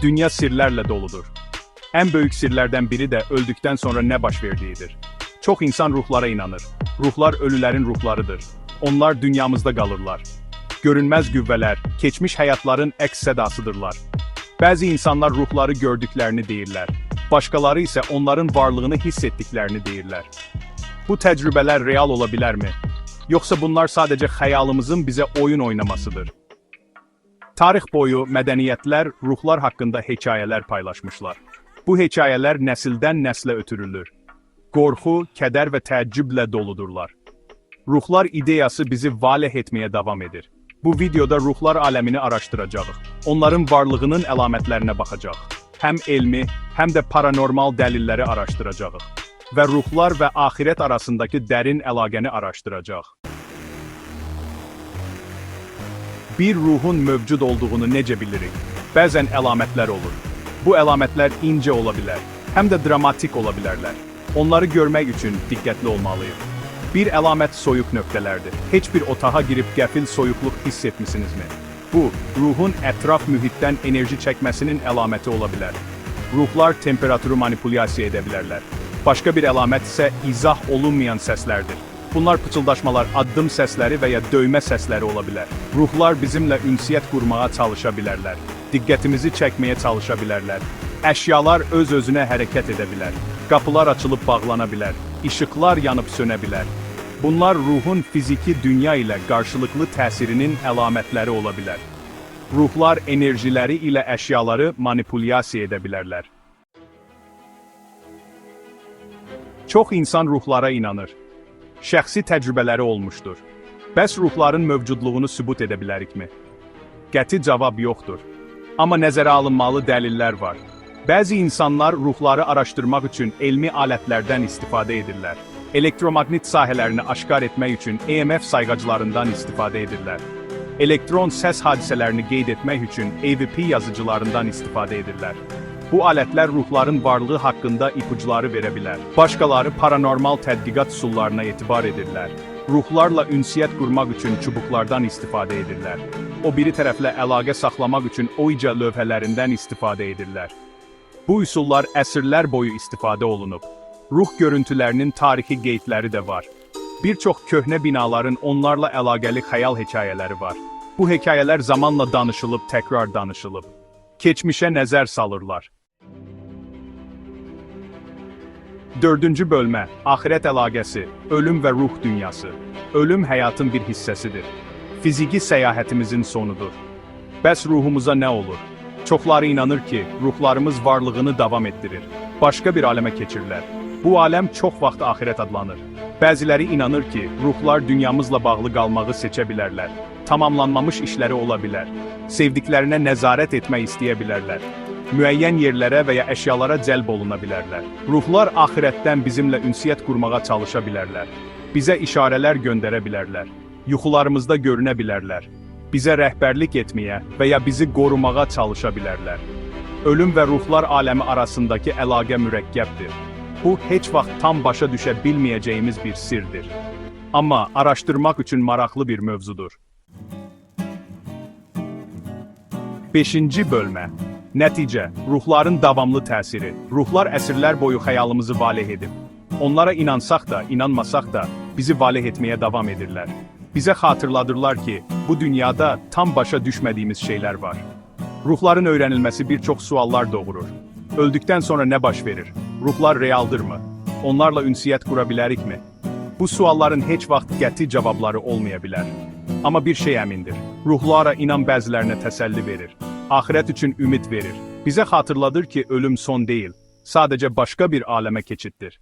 Dünya sirlərlə doludur. Ən böyük sirlərdən biri də öldükdən sonra nə baş verdiyidir. Çox insan ruhlara inanır. Ruhlar ölülərin ruhlarıdır. Onlar dünyamızda qalırlar. Görünməz qüvvələr, keçmiş həyatların əks sədasıdırlar. Bəzi insanlar ruhları gördüklərini deyirlər. Başqaları isə onların varlığını hiss etdiklərini deyirlər. Bu təcrübələr real ola bilərmi? Yoxsa bunlar sadəcə xəyalımızın bizə oyun oynamasıdır? Tarix boyu mədəniyyətlər ruhlar haqqında hekayələr paylaşmışlar. Bu hekayələr nəsildən nəslə ötürülür. Qorxu, kədər və təəccüblə doludurlar. Ruhlar ideyası bizi valeh etməyə davam edir. Bu videoda ruhlar aləmini araşdıracağıq. Onların varlığının əlamətlərinə baxacağıq. Həm elmi, həm də paranormal dəlilləri araşdıracağıq. Və ruhlar və axirət arasındakı dərin əlaqəni araşdıracağıq. Bir ruhun mövcud olduğunu necə bilirik? Bəzən əlamətlər olur. Bu əlamətlər incə ola bilər, həm də dramatik ola bilərlər. Onları görmək üçün diqqətli olmalıyıq. Bir əlamət soyuq nöqtələrdir. Heç bir otağa girib qəfil soyuqluq hiss etmisinizmi? Bu, ruhun ətraf mühitdən enerji çəkməsinin əlaməti ola bilər. Ruhlar temperaturu manipulyasiya edə bilərlər. Başqa bir əlamət isə izah olunmayan səslərdir. Bunlar pıçıldaşmalar, addım səsləri və ya döymə səsləri ola bilər. Ruhlar bizimlə ünsiyyət qurmağa çalışa bilərlər. Diqqətimizi çəkməyə çalışa bilərlər. Əşyalar öz-özünə hərəkət edə bilər. Qapılar açılıb bağlana bilər. İşıqlar yanıb sönə bilər. Bunlar ruhun fiziki dünya ilə qarşılıqlı təsirinin əlamətləri ola bilər. Ruhlar enerjiləri ilə əşyaları manipulyasiya edə bilərlər. Çox insan ruhlara inanır. Şəxsi təcrübələri olmuşdur. Bəs ruhların mövcudluğunu sübut edə bilərikmi? Qəti cavab yoxdur. Amma nəzərə alınmalı dəlillər var. Bəzi insanlar ruhları araşdırmaq üçün elmi alətlərdən istifadə edirlər. Elektromaqnit sahələrini aşkar etmək üçün EMF sayğaclarından istifadə edirlər. Elektron səs hadisələrini qeyd etmək üçün EVP yazıcılarından istifadə edirlər. Bu alətlər ruhların varlığı haqqında ipucları verə bilər. Başqaları paranormal tədqiqat üsullarına etibar edirlər. Ruhlarla ünsiyyət qurmaq üçün çubuqlardan istifadə edirlər. O biri tərəflə əlaqə saxlamaq üçün Ouija lövhələrindən istifadə edirlər. Bu üsullar əsrlər boyu istifadə olunub. Ruh görüntülərinin tarixi qeydləri də var. Bir çox köhnə binaların onlarla əlaqəli xəyal hekayələri var. Bu hekayələr zamanla danışılıb, təkrar danışılıb. Keçmişə nəzər salırlar. Dördüncü bölmə, axirət əlaqəsi, ölüm və ruh dünyası. Ölüm həyatın bir hissəsidir. Fiziki səyahətimizin sonudur. Bəs ruhumuza nə olur? Çoxları inanır ki, ruhlarımız varlığını davam etdirir. Başqa bir aləmə keçirlər. Bu aləm çox vaxt axirət adlanır. Bəziləri inanır ki, ruhlar dünyamızla bağlı qalmağı seçə bilərlər. Tamamlanmamış işləri ola bilər. Sevdiklərinə nəzarət etmək istəyə bilərlər. Müəyyən yerlərə və ya əşyalara cəlb oluna bilərlər. Ruhlar axirətdən bizimlə ünsiyyət qurmağa çalışa bilərlər. Bizə işarələr göndərə bilərlər. Yuxularımızda görünə bilərlər. Bizə rəhbərlik etməyə və ya bizi qorumağa çalışa bilərlər. Ölüm və ruhlar aləmi arasındakı əlaqə mürəkkəbdir. Bu, heç vaxt tam başa düşə bilməyəcəyimiz bir sirdir. Amma araşdırmaq üçün maraqlı bir mövzudur. Beşinci bölmə. Nəticə, ruhların davamlı təsiri. Ruhlar əsrlər boyu xəyalımızı valeh edib. Onlara inansaq da, inanmasaq da bizi valeh etməyə davam edirlər. Bizə xatırladırlar ki, bu dünyada tam başa düşmədiyimiz şeylər var. Ruhların öyrənilməsi bir çox suallar doğurur. Öldükdən sonra nə baş verir? Ruhlar realdırmı? Onlarla ünsiyyət qura bilərikmi? Bu sualların heç vaxt qəti cavabları olmaya bilər. Amma bir şey əmindir. Ruhlara inan bəzilərinə təsəlli verir. Axirət üçün ümid verir. Bizə xatırladır ki, ölüm son deyil, sadəcə başqa bir aləmə keçiddir.